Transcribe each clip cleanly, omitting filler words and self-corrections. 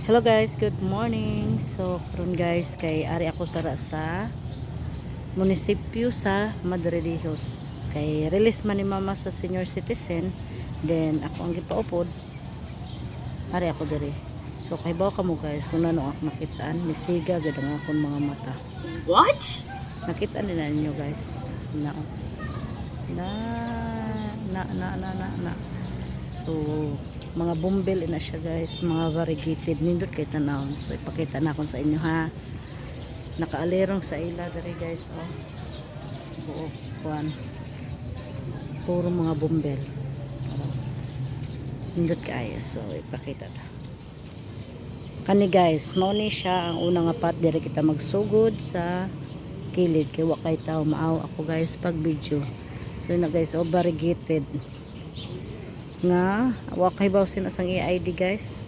Hello guys, good morning. So karon guys, kay ari ako sara sa munisipyo sa Madridejos. Kay release man ni mama sa senior citizen, then ako ang gipaupod. Ari ako diri. So kay bawo kamo guys kung ano ako nakitaan, misiga gid ang akong mga mata. What? Nakita nila ninyo guys. Na na na na na na na. So mga bumbel na siya guys, mga variegated, nindot kay tanawon. So ipakita na akon sa inyo ha. Nakaalirong sa ila diri guys oh. Buok kuan. Puro mga bumbel. Oh. Nindot kaayo, so ipakita ta. Kani guys, mao ni siya ang unang nga pat diri kita magsugod sa kilid kay wa kay tao, maaw ako guys pag video. So yun na guys, oh, variegated nga wa kay baw sina sang EID guys.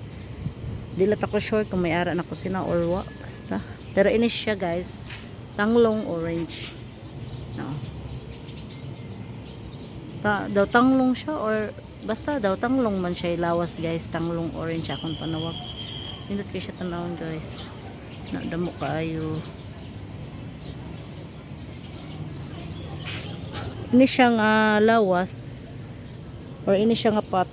Dili ta ko sure kung may ara na ko sina or wa, basta. Pero ini siya guys, tanglong orange. No. Ta, daw tanglong siya or basta daw tanglong man siya lawas guys, tanglong orange akong panawag. Nindot kay siya tanawon guys. Na damo kaayo. Ini siya nga lawas or ini siya nga pot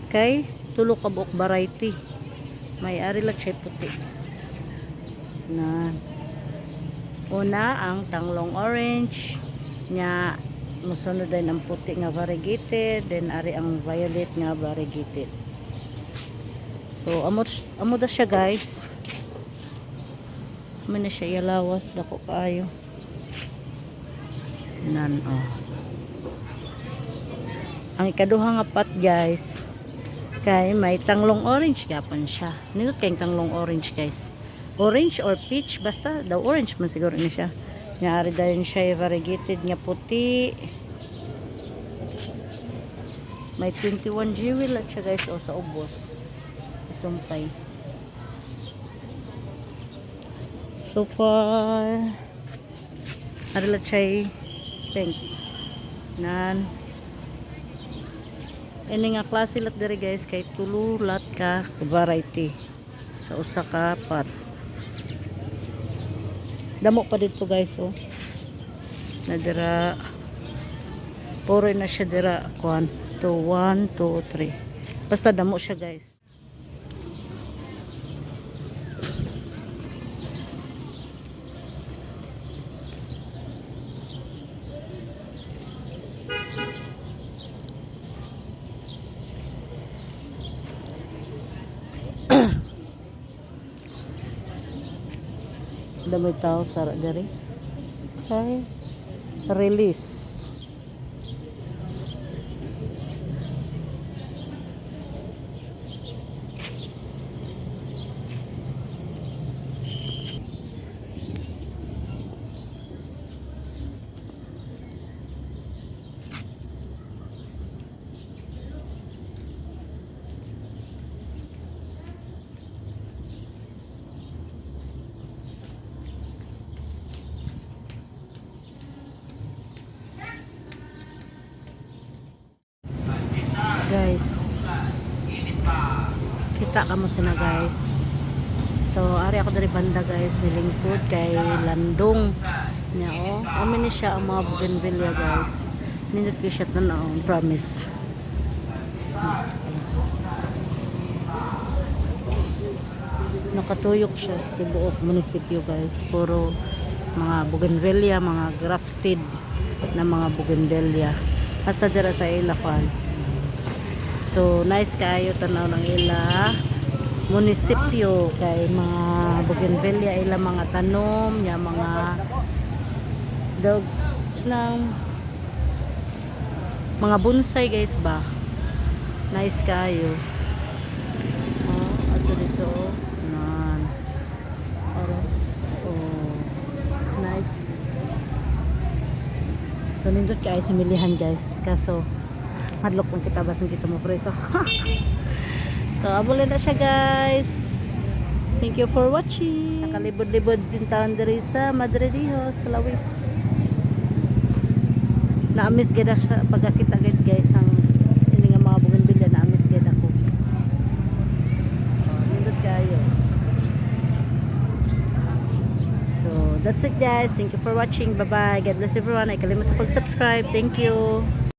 kay tulo ka buok variety. May ari lang siya puti. Na una ang tanglong orange nya, musunod din ang puti nga variegated, then ari ang violet nga variegated. So amo amo da siya guys. Amo na siya ilawas, dako kaayo. Nan oh. Ang ikaduha nga pot guys kay may tanglong orange gapon siya. Nindot kay tanglong orange guys. Orange or peach, basta daw orange man siguro ni siya. Nya ari dayon siya variegated nga puti. May 21 jewel at siya guys o sa ubos. Isumpay. So far ari lang siya pink. Nan. Ini nga klase lat diri guys kay tulo lat ka variety sa usa ka pot. Damo pa dito guys oh. Na dira puro na siya dira kuan 2 1 2 3. Basta damo siya guys. Damo tao sa diri. Okay. Release. Guys, kita ka mo sila guys. So ari ako diri banda guys, nilingkod kay Landong niya oh. Amo ni siya ang mga bougainvillea guys. Nindot ko siya tan-awon, promise. Nakatuyok siya sa tibuok munisipyo guys, puro mga bougainvillea, mga grafted na mga bougainvillea hasta dira sa Ilacan. So nice kaayo tanaw ng ila munisipyo kay mga bougainvillea ila mga tanom nya, mga dog ng mga bonsai guys ba. Nice kaayo. Oh, ato dito oh. Nan. Oro. Oh. Nice. So nindot kaayo sa milihan guys. Kaso hadlok kung kita basin kita mo preso. So abulin na siya guys. Thank you for watching. Nakalibod-libod din taon diri sa Madridejos, sa Lawis. Na-miss gid ako siya pagkakita gid guys ang ini nga mga bougainvillea, na-miss gid ako. Oh, nindot kaayo. that's it, guys. Thank you for watching. Bye bye. God bless everyone. Ay kalimot sa pag-subscribe. Thank you.